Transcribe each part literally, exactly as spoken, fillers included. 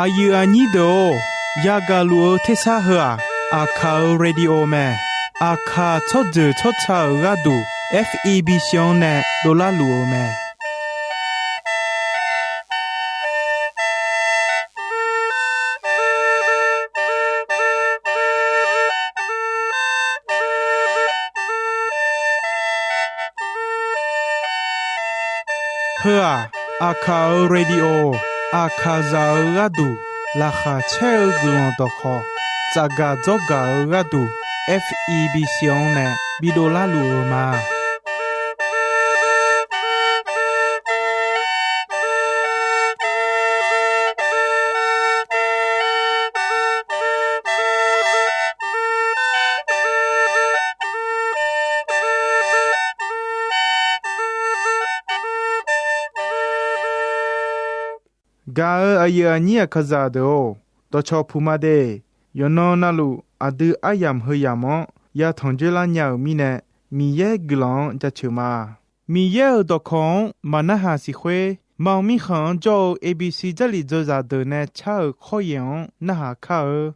Aqyuif aqnyir deuq-or, yagaq luf-eu tersar heu-aq, Aqkaq-euq radio mae. Aqkaq tsawrjeuq tsawrca-euq gharduq, F E B C-anr nae dovlar luf-eu mae. Heu-aq, Aqkaq-euq radio, Aqkaqzaq-euq gharduq laqkhaq caer-eu guiqlanq dawqkhawq, tsafgaq dzawrgaq-eu gharduq, F E B C-anr nae bidov larluf-eu ma. Gaq-euq aqyuif aqnyir Aqkaqzaq deuq-or, dawqcawq puq ma de. Yawqnan navluf aqdui aryamq heu yamq-anr yatanq dzoerlar nya-euq mirnae, Miqyaer guiqlanq-anr jaceuq ma. Miqyaer-euq dawqkawq-anr maqnarhaq siq khoer, Maqmirkhanq-anr jawr-eu A B C Jarlif dzawzaq deuq nae car-euq khawryaeq-anr narhaq kar-eu.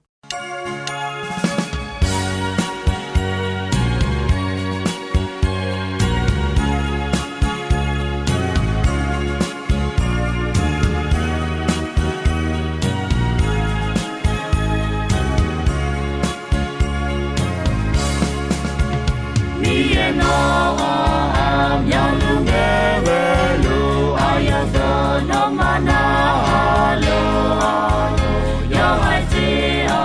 Miqyaer nawr-aq, aqmyanluf ngae ghaeluf, aqyawf deuq nawmaf narhaq luf-awq. Yawhaiq jeq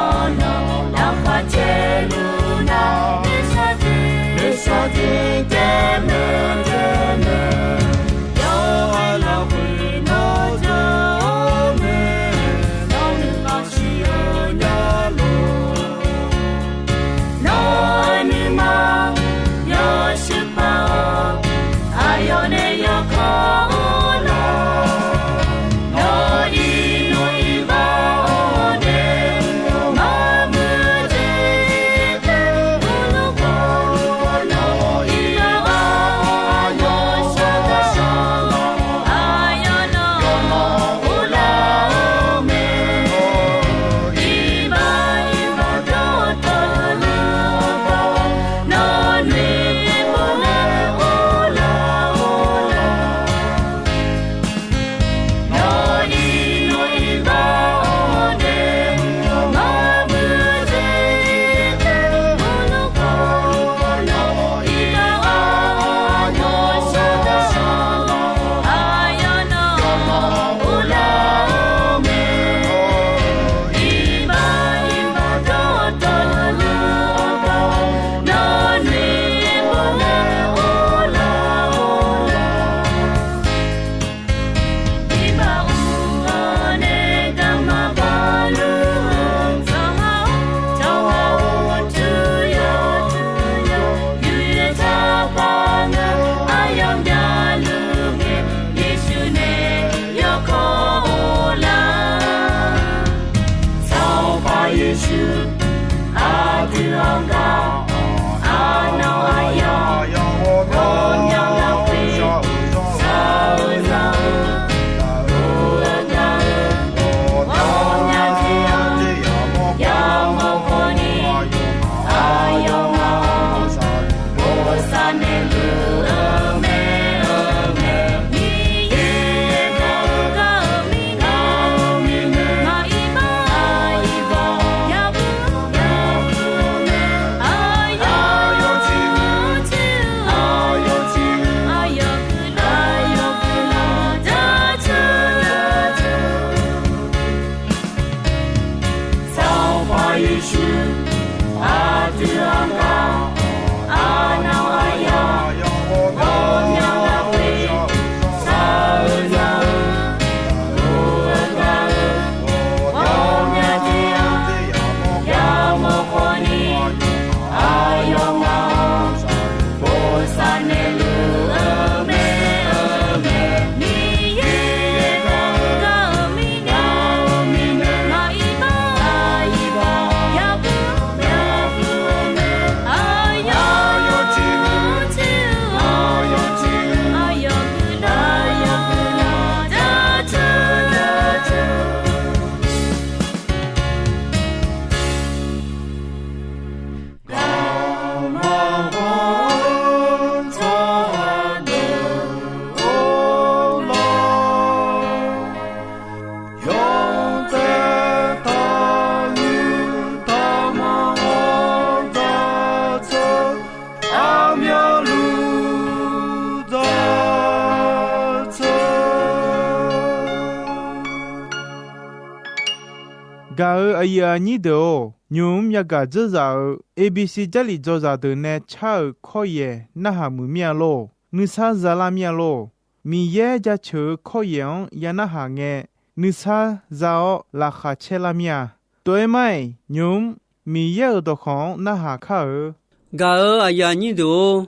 Gaq-euq aqyuif aqnyir deuq-or, nymq-mr yagaq dzeurzaq-euq A B C Jarlif dzaw zaqdeuq nae car-euq kawryaeq narhaq muiq mir-a lor. Nuisar za lar mir-a lor. Miqyaer jaceuq-eu kawryaeq-anr ya narhaq ngae, nuisar za-awr laqkhaq caer lar mir-a. Tov-aer mar-iq, nymq-mr Miqyaer-euq dawqkawq-anr narhaq kar-eu. Gaq-euq aqyuif aqnyir deuq-or,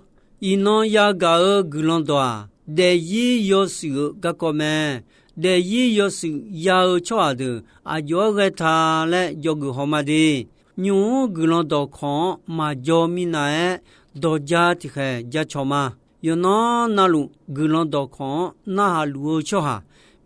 iqnan yagaq-eu guiqlanq dawq-aq, daefzir yawshuif-euq garkawv mae. Daefzir yawshuif ya-eu tsawrhaq deuq aqjox-aer ghae ta laer jawrgeuf haw ma de. Nymq-mr guiqlanq dawqkawq-anr maqjaw minav-aer dawq ja tiqkhaeq jacawq ma. Yawqnan navluf guiqlanq dawqkawq-anr narhaq luf-eu tsawrhaq,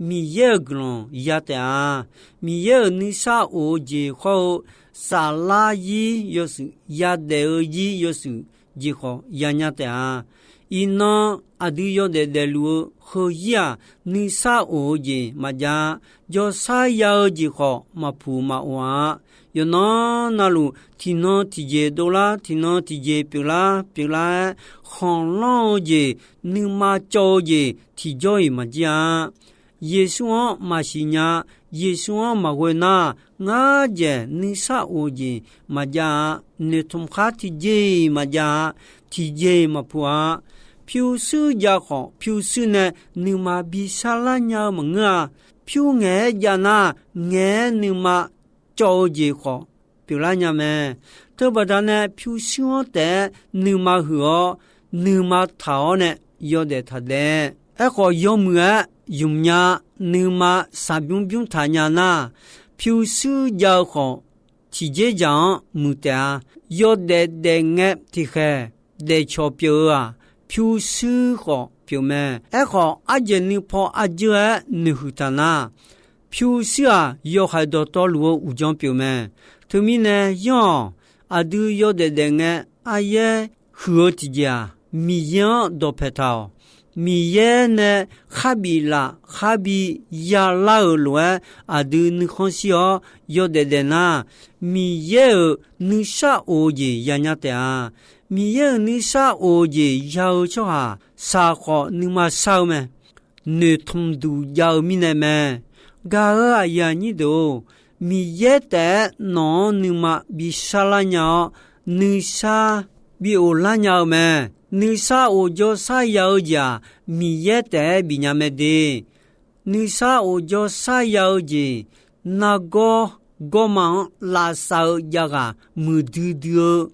Miqyaer-euq guiqlanq ya taef-a. Miqyaer-euq nuisar of-eu jeq khawr-eu, saflar zir yawshuif, yadaef-eu zir yawshuif jeq khawf yanya taef-a. Iqnan aqdui yawdaef daefluf-eu heuzir-aq, nuisar of-eu jeq maqjav-a. Jawrshar ya-eu jeq khawf maqpuq maqof-a. Yawqnan navluf tiqnan tiqjeq dovlar, tiqnan tiqjeq pyeuflar pyeuflar-aer, khanqlanr-eu jeq, nuima cawv-eu jeq tiqjawr-iq maqjir-a. Yeqsur-anr maqsiq nya, Yeqsur-anr maqghoe nar, ngar dzaeq nuisar of-eu jeq maqjav-a. Noeqtmq khar tiqjeq-iq maqjav-a. Tiqjeq-iq maqpuq-a. Pyurshuir jav khawf, pyurshuir nae nuima bi sharlar nya-eu maqngeur-a. Pyur ngaeq-aer jav nar, ngaeq-aer nuima cawv-eu jeq khawf pyeuflar nya mae. Teubaqda nae pyurshuir-anr taef-aer nuima huiq-awr, nuima taq-awr nae yawdaef taqdaef. Aerkhawf, yawmuiq-aer ymq nya, nuima shaqbymr bymr taq nya nar, pyurshuir jav-eu khawf, tiqjeq dzaq-anr muiq taef-a. Yawdaef daef ngae tiqkhaeq daefcawq pyeuf-eu-aq, pyurshuir khawf pyeuf mae. Aerkhawf, ardzaeq nuipaw arjeur-aer noeqhuiq taq nar, pyurshuir-aq, yawhaiq dawqtawvluf-eu uqdzan pyeuf mae. Teumirnae yanr-awq, aqdui yawdaef daef ngae aryaer huiq-eu tiqjeq-aq, Miqyaer-anr dawqpae taq-awq. Miqyaer nae kharbif laf kharbif yalar-euq lof-aer aqdui nuikhanr shir-awr yawdaef daef nar, Miqyaer-euq nuisar of-eu jeq yanya taef-a. Miqyaer-euq nuisar of-eu jeq ya-eu tsawrhaq, shaq khawf nuima shar-eu mae. Noeqtmq duq jav-eu mirnae mae. Gaq-euq aqyuif aqnyir deuq-or, Miqyaer taef-aer nawq-anr nuima bi sharlar nya-awr, nuisar bi of lar nya-eu mae. Nuisar of jawrshar ya-eu jeq-aq, Miqyaer taef-aer bifnya mae de. Nuisar of jawrshar ya-eu jeq, nargawr gawrma-anr lavsav-eu javghaq muiqdui dui-eu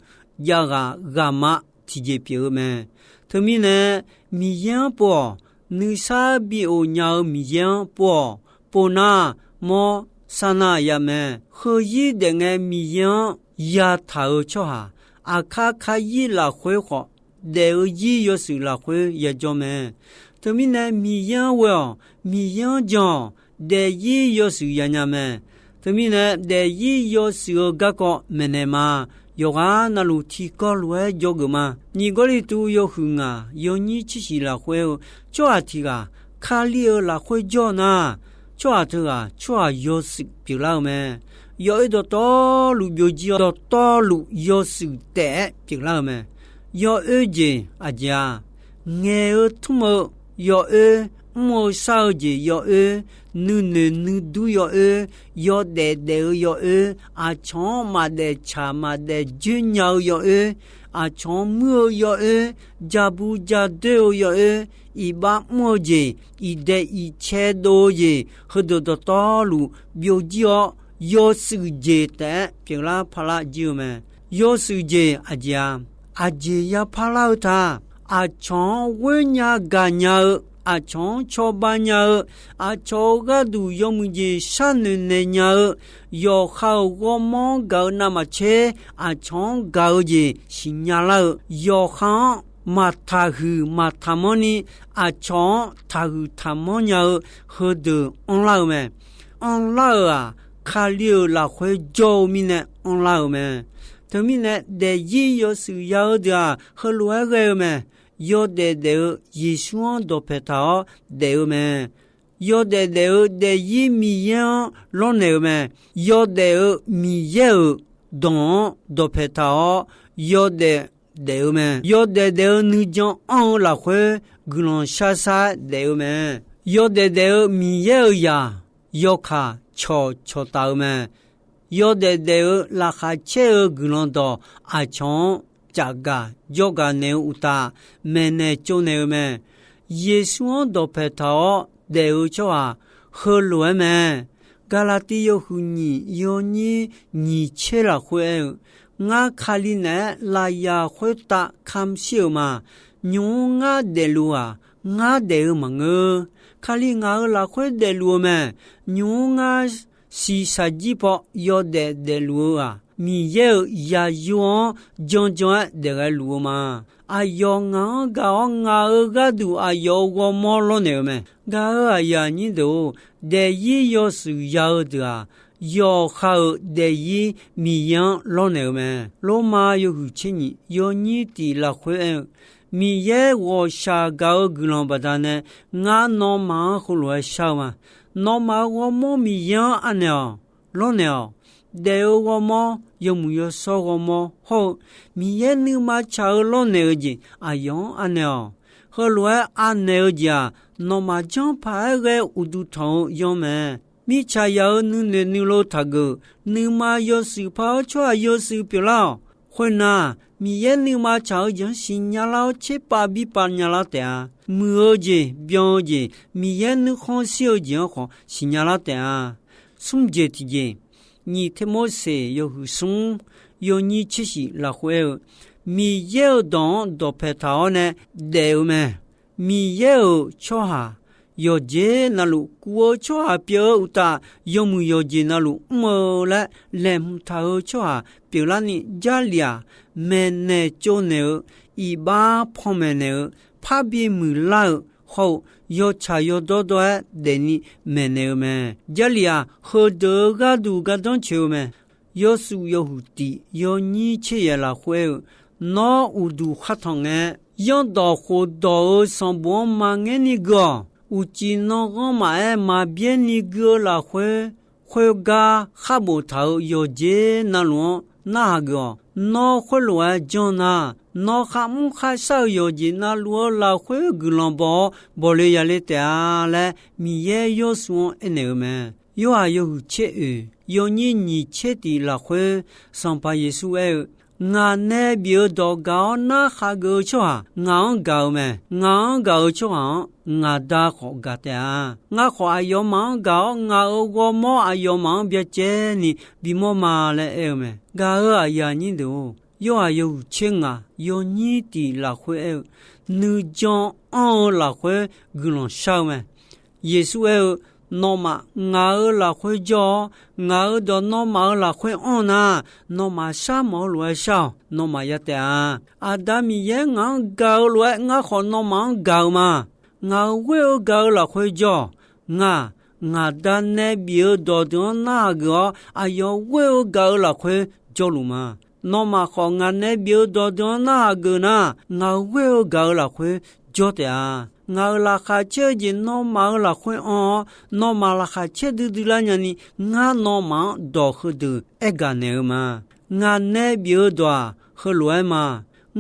javghaq ghaqma tiqjeq pyeuf-eu mae. Teumirnae, Miqyaer-anr pov-awq. Nuisar bi of nya-eu Miqyaer-anr pov-awq. Pov nar, mawr sar nar ya mae. Heuzir daef ngae Miqyaer-anr yataq-eu tsawrhaq, aqkar kar zir lafkhoer khawf, daef-eu zir yawshuif lafkhoer yajawr mae. Teumirnae Miqyaer-anr ghoe-awq, Miqyaer-anr jan-awq, daefzir yawshuif yanya mae. Teumirnae daefzir yawshuif-eu garkawv maeqnaeq ma. Yawqghaq navluf tiqkawv lof-aer jawrgeuf ma. Nyiq Gawrliqtu yawhuiq ngaq yawnyir tser shiq lafkhoer-eu, tsawrhaq tiq ghaq Kali-euq lafkhoer jawr nar, tsawrhaq teughaq tsawrhaq yawshuif pyeuflar-eu mae. Yawoer dawqtawvluf byovjir-awr, dawqtawvluf yawshuif taef-aer pyeuflar-eu mae. Yawoer jeq aqjeq-aq, ngaeq-eu tmr-eu yawoer, mr-eu shar-eu jeq yawoer, nuinoeq nuidur yawoer, yawdaef daef-eu yawoer, aqcawq-anr maqdaef tsaq maqdaef joer nya-eu yawoer, aqcawq-anr muir-eu yawoer, jabu jadoer-eu yawoer, iqbax mr-eu jeq, iqdaeq iqcae dov-eu jeq, heudeuq dawqtawvluf byovjir-awr, yawshuif jeq taef-aer pyeuflar parlar jir-eu mae. Yawshuif jeq aqjeq-a, aqjeq ya parlar-eu ta. Aqcawq-anr ghoer nya gaq nya-eu, aqcawq-anr cawba nya-eu, aqcawq-euq gharduq yawmuiq jeq sharnoeq naeq nya-eu, yawqha-euq ghawrmawr-anr gaq-eu navmaqtser, aqcawq-anr gaq-eu jeq siqnya lar-eu, yawqha-anr maqtaqhuiq maqtaqmanrni, aqcawq-anr taqhuiq taqmanr nya-eu, heudeuq anrlar-eu mae. Anrlar-euq-aq, Kali-euq lafkhoer jawr-eu mirnae anrlar-euq mae. Teumirnae daefzir yawshuif ya-eu deuq-aq, heulof-aer ghae-eu mae. Yawdaef daef-eu Yeqsur-anr dawqpae taq-awr daef-eu mae. Yawdaef daef-eu daefzir Miqyaer-anr lawrnaeq-eu mae. Yawdaef-eu Miqyaer-euq dawq-anr dawqpae taq-awr yawdaef daef-eu mae. Yawdaef daef-eu nuijan anr-eu lafkhoer guiqlanq shar shar-aer daef-eu mae. Yawdaef daef-eu Miqyaer-euq zaq yawkaq cawqcawq taf-eu mae. yawdaef daef-eu laqkhaq caer-eu guiqlanq dawq aqcawq-anr cafgaq jawrgaq naeq-eu uqtaf, maeqnaeq tsovnaeq-eu mae. Yeqsur-anr dawqpae taq-awr daef-eu tsawrhaq heulof-aer mae. Gaqlaqtiv yawhuiq nyiq yawnyir nyiq tser lafkhoer aer-eu, Ngar Kali naeq-aer lafyaq khoertav kamq shir-euq ma. Nymq-mr ngar daefluf-aq, ngar daef-eu maqngeur. Kali ngaq-euq lafkhoer daefluf-eu mae. Nymq-mr ngar shiqshaq jir paw yawdaef daefluf-eu-aq, Miqyaer-euq yaqyo-anr janjan-aer daefghae luf-eu ma. Aqyawf ngaq-anr gaq-awr ngaq-euq gharduq aqyawf-euq ghawrmawr lawrnaeq-eu mae. Gaq-euq aqyuif aqnyir deuq-or, daefzir yawshuif ya-eu deuq-aq, yawqha-euq daefzir Miqyaer-anr lawrnaeq-eu mae. Lormav yawhuiq tser nyiq yawnyir tiq lafkhoer aer-eu, Miqyaer ghawqshaq gaq-eu guiqlanq baqdanae ngar nawmaf-anr heulof-aer shar-eu ma. Nawmaf-euq ghawrmawr Miqyaer-anr anaeq-awq, lawrnaeq-awq. Daef-eu ghawrmawr, yawmuiq yawshawr ghawrmawr hawr-eu, Miqyaer nuima tsaq-eu lawrnaeq-eu jeq aqyawf-anr anaeq-awq. Heulof-aer anaeq-eu jeq-aq, nawmaf janrpaq-aer ghae uqduq tanq-eu yanr mae. Mirtsaq yaq-euq nuinoeq nuilov taqgeuf, nuima yawshuif par-awr tsawrhaq yawshuif pyeuflar-awq. Khoernar, Miqyaer nuima tsaq-eu jeq-anr siqnya lar-awr tserpav birpav nya lar taef-a. Muiq-eu jeq, byan-eu jeq, Miqyaer nuikhanr shir-eu jeq-anr khawf siqnya lar taef-a. Smr jeq tiqjeq, nyiq Termorseq yawhuiq smr yawnyir tser shif lafkhoer aer-eu, Miqyaer-euq dawq-anr dawqpae taq-awr nae daef-eu mae. Miqyaer-euq tsawrhaq yawqjeq navluf kuv-eu tsawrhaq pyeuf-eu uqtaf, yawmuiq yawqjeq navluf mr-eu laer laeqhmq taq-eu tsawrhaq pyeuflarni, Jarlif-aq, maeqnaeq tsovnaeq-eu, iqbax panmaeq naeq-eu, parbi muiqlar-eu hawr-eu, yawtsaq yawdawr dawr-aer daefni maeqnaeq-eu mae. Jarlif-aq, heudeuq-eu gharduq gardanr coeq-eu mae. Yawshuif yawhuiq tiq yawnyir tser yaeq lafkhoer aer-eu, Nawr uqduq khar tanq ngae, yanrdawq khofdawq-euq sanqbof-anr maqngaer ni gui-awq. Uqcif nanghanr maqaer maqbyaer ni gui-eu lafkhoer, khoergar khar boftaq-euq yawqjeq navluf-anr narhaq geuf-awq. Nawr khoerlof-aer janr nar, nawr kharmr kharshar-euq yawqjeq navluf-eu lafkhoer guiqlanq baw-awr bawqle yale taef-a laer, Miqyaer Yawrshuif-anr aernaeq-eu mae. Yorhaq yawhuiq tser oeq yawnyir nyiq tser tiq lafkhoer, Sanqpaq Yeqsur aer-eu, Ngaq nae bif-eu dawq gaq-awr narhaq geuf-eu tsawrhaq ngaq-anr gaq-eu mae. Ngaq-anr gaq-eu tsawrhaq-anr ngaq Da khawf gaq taef-a. Ngar khawf aqyawfmaf-anr gaq-awr, ngaq-euq ghawrmawr aqyawfmaf-anr byacaevni bimawr ma laer aer-eu mae. Gaq-euq aqyuif aqnyir deuq-or, Yorhaq yawhuiq tser ngaq yawnyir tiq lafkhoer aer-eu, nuijan anr-eu lafkhoer guiqlanq shar-eu mae. Yeqsur aer-eu, Nawmaf ngaq-euq lafkhoer jawr-awr, ngaq-euq dawq nawmaf-euq lafkhoer anr nar, nawmaf sharmawf-eu lof-aer shar-awq. Nawmaf ya taef-a. Aqda Miqyaer ngaq-anr gaq-eu lof-aer ngar khawf nawmaf-anr gaq-eu ma. Ngaq-euq ghoer-eu gaq-eu lafkhoer jawr-awq. Ngaq, ngaq Da nae bif-eu dawqdeuq-anr narhaq geuf-awr, aqyawf ghoer-eu gaq-eu lafkhoer jawrluf ma. Nawmaf khawf ngaq nae bif-eu dawqdeuq-anr narhaq geuf nar, ngaq-euq ghoer-eu gaq-eu lafkhoer jawr taef-a. Ngaq-euq laqkhaq caer-eu jeq nawmaf-euq lafkhoer anr-awr, nawmaf laqkhaq caer duidui lar nyani, ngar nawmaf-anr dawq heudeuq aergaq naeq-eu ma. Ngaq nae bif-eu dawq-aq, heulof-aer ma.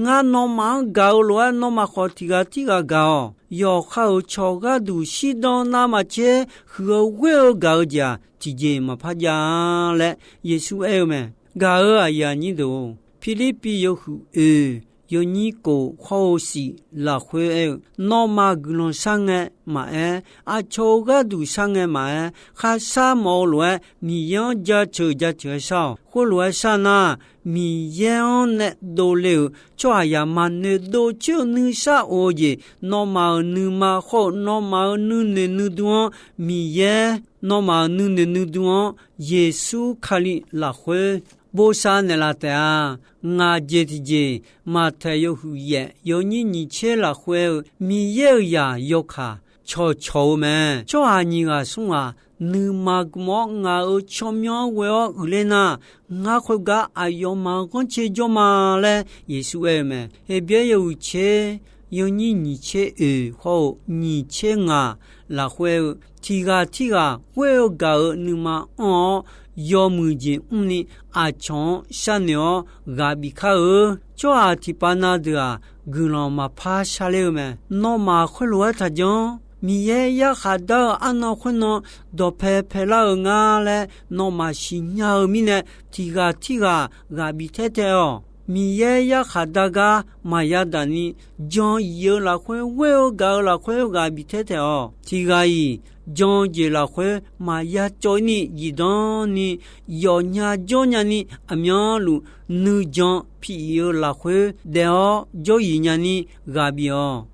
Ngar nawmaf-anr gaq-eu lof-aer, nawmaf khawf tiq ghaq tirghaq gaq-awq. Yawqha-euq cawq gharduq shirdan navmaqtser huiq-eu ghoer-eu gaq-eu jeq-aq, tiqjeq maqpar jav-a laer Yeqsur aer-eu mae. Gaq-euq aqyuif aqnyir deuq-or, Pirlirpiv yawhuiq oeq yawnyir kof khawr-eu shif lafkhoer aer-eu, Nawmaf guiqlanq shar ngae maqaer, aqcawq-eu gharduq shar ngae maqaer, kharshar mawf-eu lof-aer Miqyaer-anr jaceuq jaceuq-aer shar-awq. Khoerlof-aer shar nar, Miqyaer-anr nae dovle-euq tsawrhaqzaq maqnoeq dov coer-eu nuisar of-eu jeq, nawmaf-euq nuima khawr-eu nawmaf-euq nuinoeq nuidur-anr Miqyaer, nawmaf-euq nuinoeq nuidur-anr Yeqsur Kali lafkhoer bosav naeqlaf taef-a. Ngaq jeq tiqjeq, Maqtaeq yawhuiq yaef yawnyir nyiq tser lafkhoer-eu, Miqyaer-euq zaq yawkaq cawqcawq-eu mae. Tsawrhaq nyiq ghaq smr ghaq nuima gm-awr ngaq-euq tsawrmyanr-anr ghoe-awr uiqler nar, ngar khoergar aqyawfmaf-euq ghanrcae jawr ma laer Yeqsur aer-eu mae. Heqbyaer yawhuiq tser yawnyir nyiq tser oeq hawr-eu nyiq tser ngaq lafkhoer-eu, tiq ghaq tirghaq ghoer-eu gaq-euq nuima anr-awr, yawmuiq jeq mrni aqcawq-anr sharnoeq-awr ghaq bif kar-eu. Tsawrhaq tiqpav na deuq-aq, guiqlanq maqpar sharler-eu mae. Nawmaf khoerlof-aer taqjanr. Miqyaer yarkhaq dar-eu arnan khoernan dawqpae paelar-eu nga laer nawmaf siqnya-eu mirnae, tiq ghaq tirghaq ghaq bif taer taeq-awq. Miqyaer yarkhaq dar gar maqya daq ni, jan yif-eu lafkhoer, ghoer-eu gaq-eu lafkhoer ghaq bif taer taeq-awq. Tiq ghaq-iq jan-eu jeq lafkhoer maqya cawv-ir ni zifdan ni, yawfnya jawrnya ni, aqmyanluf nuijan piq-ir-eu lafkhoer daef-awr jawryif nya ni ghaq bif-awq.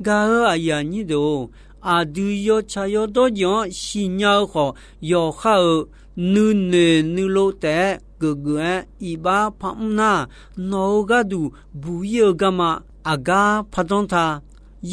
Gaq-eu aqyuif aqnyir deuq-or, aqdui yawtsaq yawdawr jeq-anr siqnya-eu khawf, yawqha-euq nuinoeq nuilov taef-aer geufgeuf-aer iqbax parmr nar, nawq-euq gharduq buq-ir-eu garma aqgar pardanr ta.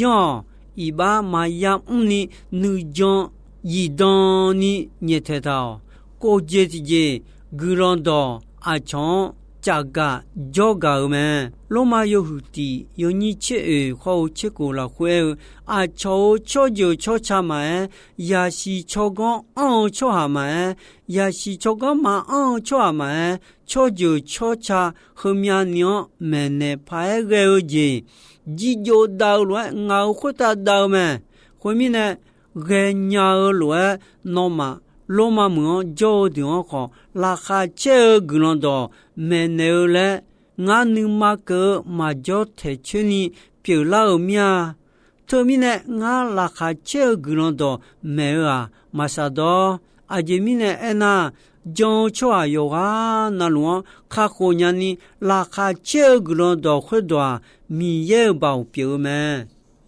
Yanr-awq, iqbax maqya mrni nuijan zifdan ni nyaeftaeq taq-awq. Kov jeq tiqjeq, guiqlanq dawq aqcawq-anr cafgaq jawrgaq-eu mae. Lormav yawhuiq tiq yawnyir tser oeq khawr-eu tser kof lafkhoer aer-eu, aqcawq-euq tsawrjeuq tsawrca maqaer, yaqsiq tsawrganr anr-eu tsawrhaq maqaer, yaqsiq tsawrganr maqanr-eu tsawrhaq maqaer, tsawrjeuq tsawrca heumyav ni-anr maeqnaeq paq-aer ghae-eu jeq, jirjov dav-eu lof-aer ngaq-euq khoertav dav-eu mae. Khoermirnae, ghaenya-eu lof-aer nawmaf Lormav meuq-anr jawr-eu deuq-anr khawf, laqkhaq caer-eu guiqlanq dawq maeqnaeq-eu laer, ngar nuima keuv-eu maqjawr taeq coer ni pyeuflar-euq mir-a. Teumirnae, ngar laqkhaq caer-eu guiqlanq dawq maeq-eu-aq, maqsaq dawr. Aqjeq mirnae aernar, jan-eu tsawrhaq yawqghaq navluf-anr kakhof nyani, laqkhaq caer-eu guiqlanq dawq khoerdawq-aq, Miqyaer-euq baoq pyeuf-eu mae.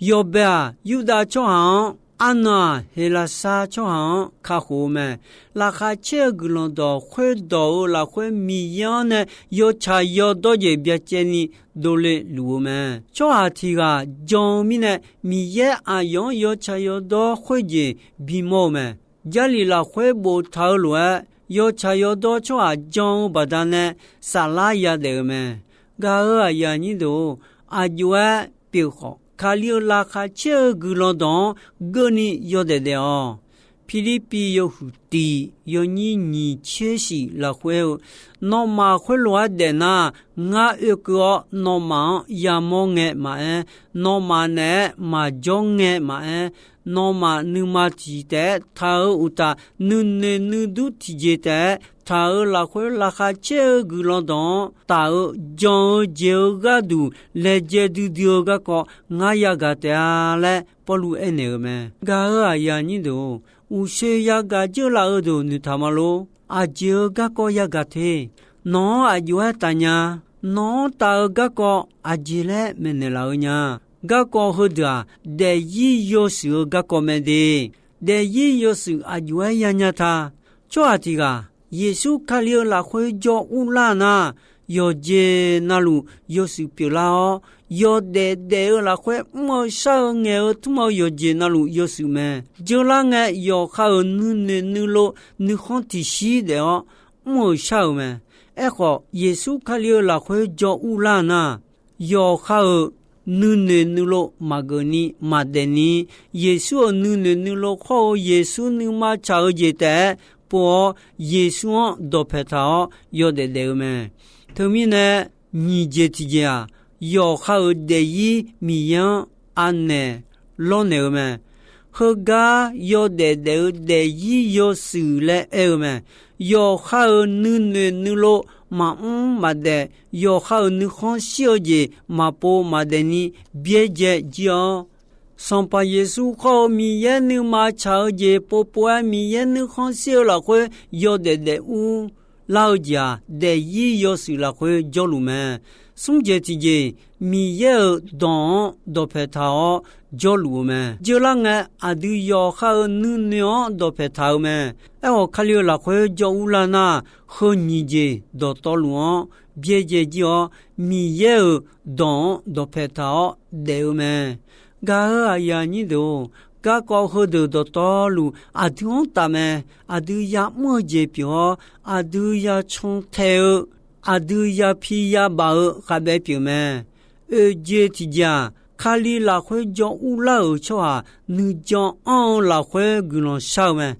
Yawbae-aq, Yurdav tsawrhaq-anr, arnan-aq, Heqlaqsar tsawrhaq-anr kakhof-eu mae. Laqkhaq caer-eu guiqlanq dawq khoerdawq-euq lafkhoer Miqyaer-anr nae yawtsaq yawdawr jeq byacaevni dovle luf-eu mae. Tsawrhaq tiq ghaq jan-eu mirnae, Miqyaer aqyawf-anr yawtsaq yawdawr khoerjeq bimawr-eu mae. Jarlif lafkhoer boftaq-eu lof-aer, yawtsaq yawdawr tsawrhaq jan-eu baqdanae saflar yadaef-eu mae. Gaq-euq aqyuif aqnyir deuq-or, aqjox-aer pyeuf khawf, Kali-euq laqkhaq caer-eu guiqlanq dawq-anr geurni yawdaef daef-awq. Pirlirpiv yawhuiq tiq yawnyir nyiq tser shif lafkhoer-eu, nawmaf khoerlof-aer daefnar, ngar oekeuv-awr nawmaf-anr yamawr ngae maqaer, nawmaf naeq-aer maqjawr ngae maqaer, nawmaf nuima tiq taef-aer taq-eu uqtaf, nuinoeq nuidur tiqjeq taef-aer taq-euq lafkhoer, laqkhaq caer-eu guiqlanq dawq-anr taf-eu jan-eu jeq-eu gharduq laejae duidui-eu garkawv ngar yagaq taef-a laer Pawrluv aernaeq-euq mae. Gaq-euq aqyuif aqnyir deuq-or, uqshoe yagaq jeur laf-eu deuq noeqtaq ma lor. Aqjeq-eu garkawv yagaq te. Nawq-anr aqjox-aer taf nya. Nawq-anr taf-eu garkawv aqjeq laer maeqnaeq laf-eu nya. Garkawv heudeuq-aq, daefzir yawshuif-eu garkawv mae de. Daefzir yawshuif aqjox-aer yanya ta. Tsawrhaq tiq ghaq Yeqsur Kali-eu lafkhoer jawr urlar nar, yawqjeq navluf yawshuif pyeuflar-awr, yawdaef daef-eu lafkhoer mr-eu shar-eu ngaeq-eu tmr-eu yawqjeq navluf yawshuif mae. Jeular ngae, yawqha-euq nuinoeq nuilov nuikhanr tiqshir daef-awr mr-euq shar-euq mae. Aerkhawf, Yeqsur Kali-eu lafkhoer jawr urlar nar, yawqha-euq nuinoeq nuilov maqgeuf ni maqdaef ni, Yeqsur-euq nuinoeq nuilov khawr-eu Yeqsur nuima tsaq-eu jeq taef-aer pov-awr, Yeqsur-anr dawqpae taq-awr yawdaef daef-eu mae. Teumirnae, nyiq jeq tiq jeq-aq, yawqha-euq daefzir Miqyaer-anr anaeq lawrnaeq-eu mae. Heugar yawdaef daef-eu daefzir yawshuif laer aer-eu mae. Yawqha-euq nuinoeq nuilov maqmr maqdaef, yawqha-euq nuikhanr shir-eu jeq maqpov maqdaef ni byaerdzae jir-awr, Sanqpaq Yeqsur khawr-eu Miqyaer nuima tsaq-eu jeq povpov-aer Miqyaer nuikhanr shir-eu lafkhoer yawdaef daef ur lar-eu jeq-aq, daefzir yawshuif lafkhoer jawrluf mae. Smr jeq tiq jeq, Miqyaer-euq dawq-anr dawqpae taq-awr jawrluf-eu mae. Jeular ngae, aqdui yawqha-euq nuinoeq-anr dawqpae taq-eu mae. Aerkhawf, Kali-eu lafkhoer jawr urlar nar, heu nyiq jeq dawqtawvluf-anr byaerdzae jir-awr, Miqyaer-euq dawq-anr dawqpae taq-awr daef-eu mae. Gaq-euq aqyuif aqnyir deuq-or, garkawv heudeuq dawqtawvluf aqdui-anr taf mae. Aqdui yamr-eu jeq pyeuf-awr, aqdui yacan tae-eu, aqdui yapi yabaf-eu khavbae pyeuf mae. Oeq jeq tiq jeq-aq, Kali lafkhoer jawr urlar-euq tsawrhaq nuijan anr-eu lafkhoer guiqlanq shar-eu mae.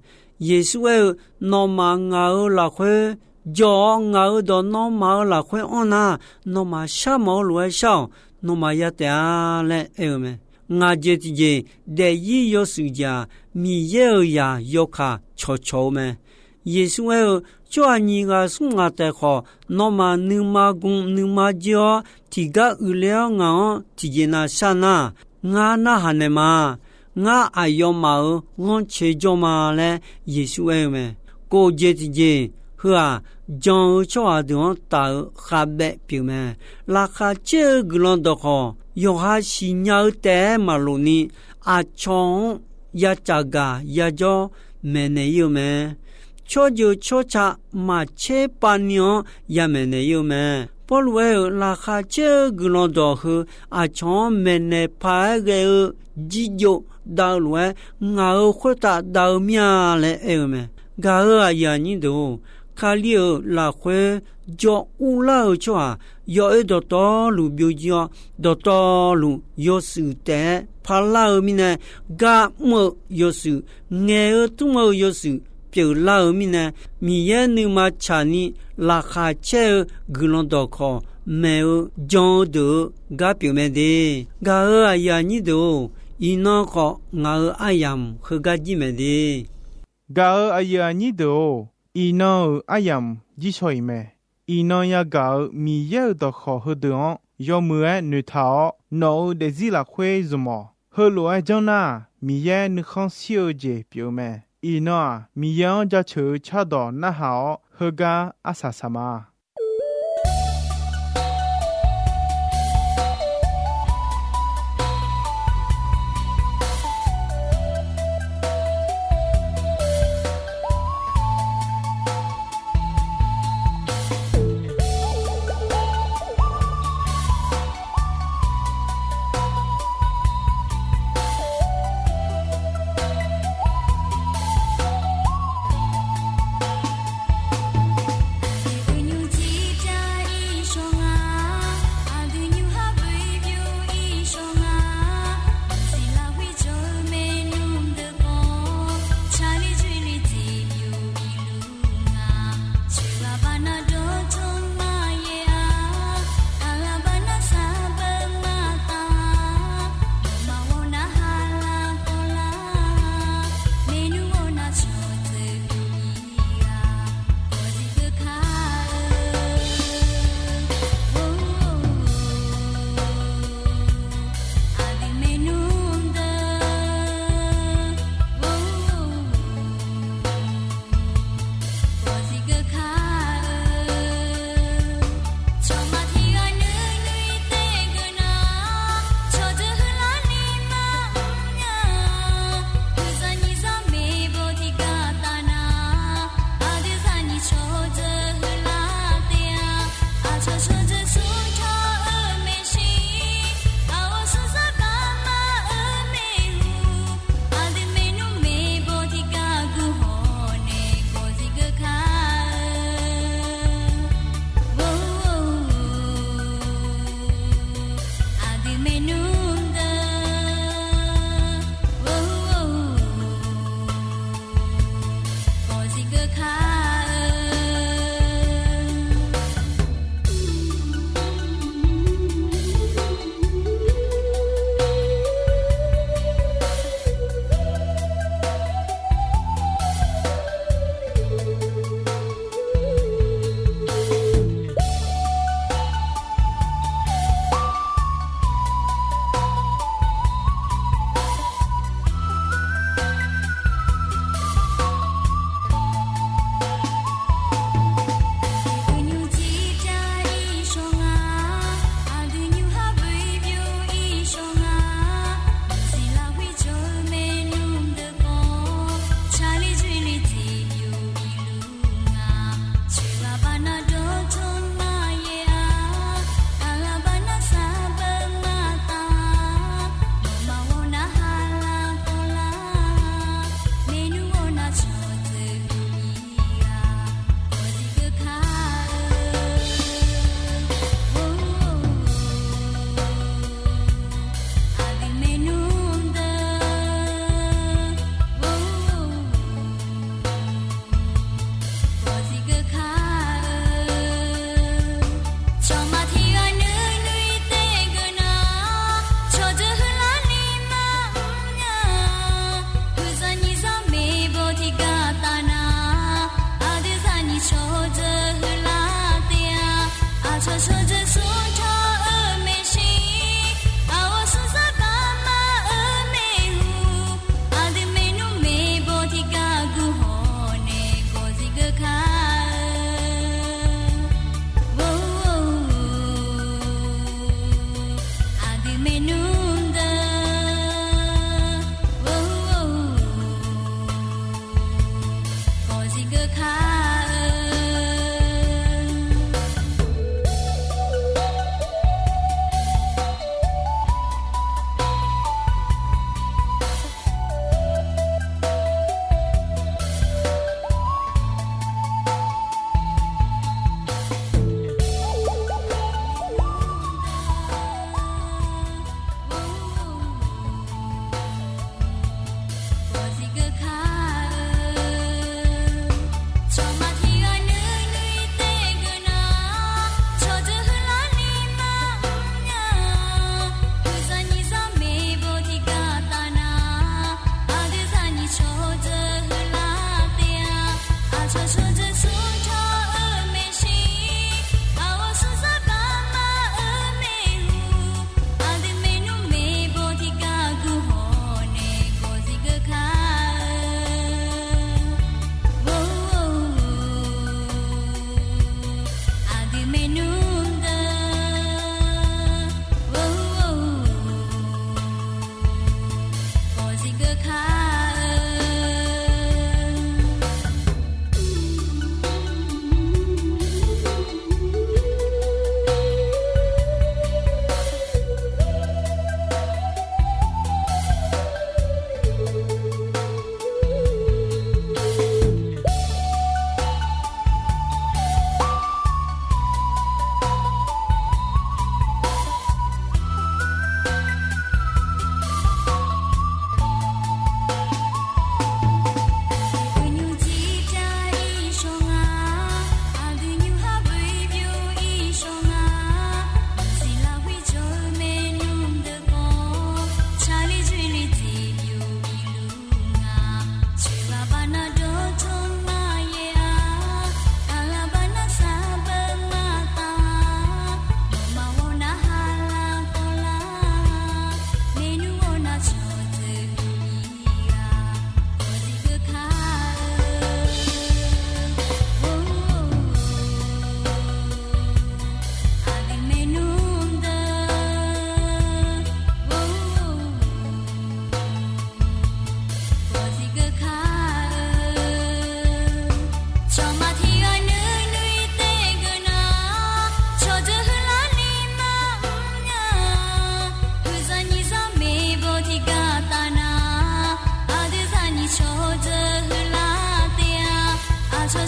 Yeqsur aer-eu, nawmaf ngaq-euq lafkhoer jawr-awr, ngaq-euq dawq nawmaf-euq lafkhoer anr nar, nawmaf shar mawf-eu lof-aer shar-awq. Nawmaf ya taef-a laer aer-eu mae. Ngaq jeq tiqjeq daefzir yawshuif jeq-aq, Miqyaer-euq zaq yawkaq cawqcawq-eu mae. Yeqsur aer-eu, Tsawrhaq nyiq ghaq smr ghaq taef khawf, nawmaf nuima gu nuima jir-awr, tiqgar uiqler-awr ngaq-anr tiqjeq nav shar nar, ngar narhaq naeq ma. Ngar aqyawfmaf-euq ghanrcae jawr ma laer Yeqsur aer-eu mae. Kof jeq tiqjeq, heu-aq, jan-eu tsawrhaq deuq-anr taf-eu khavbaev pyeuf mae. Laqkhaq caer-eu guiqlanq dawqkhawq, yawqha siqnya-eu taef-aer maqlof ni, aqcawq-anr ya caf gaq yajawr maeqnaeq ir-eu mae. Tsawrjeuq tsawrca maqtser pav ni-anr ya maeqnaeq ir-eu mae. Pawrluv aer-euq, laqkhaq caer-eu guiqlanq dawq heu aqcawq-anr maeqnaeq paq-aer ghae-eu jirjov dav-eu lof-aer, ngaq-euq khoertav dav-eu mir-a laer aer-eu mae. Gaq-euq aqyuif aqnyir deuq-or, Kali-euq lafkhoer jawr urlar-eu tsawrhaq yawoer dawqtawvluf byovjir-awr, dawqtawvluf yawshuif taef-aer parlar-eu mirnae, gar mr-eu yawshuif, ngaeq-eu tmr-eu yawshuif pyeuflar-eu mirnae, Miqyaer nuima tsaqni laqkhaq caer-eu guiqlanq dawqkawq maeq-eu jan-eu deuq-eu gar pyeuf mae de. Gaq-euq aqyuif aqnyir deuq-or, iqnan khawf ngaq-euq aryamq heugar jir mae de. Gaq-euq aqyuif aqnyir deuq-or, iqnan-euq aryamq jir shaw-iq mae. Iqnan yagaq-euq Miqyaer-euq dawqkawq heudeuq-anr yawmuiq-aer noeqtaq-awr, nawq-euq daefzir lafkhoer zmq-awq. Heulof-aer janr nar-aq, Miqyaer nuikhanr shir-eu jeq pyeuf-eu mae. Iqnan-aq, Miqyaer-anr jaceuq-eu cardawq narhaq-awr, heugar arsaq saq ma.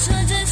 Tawrjawr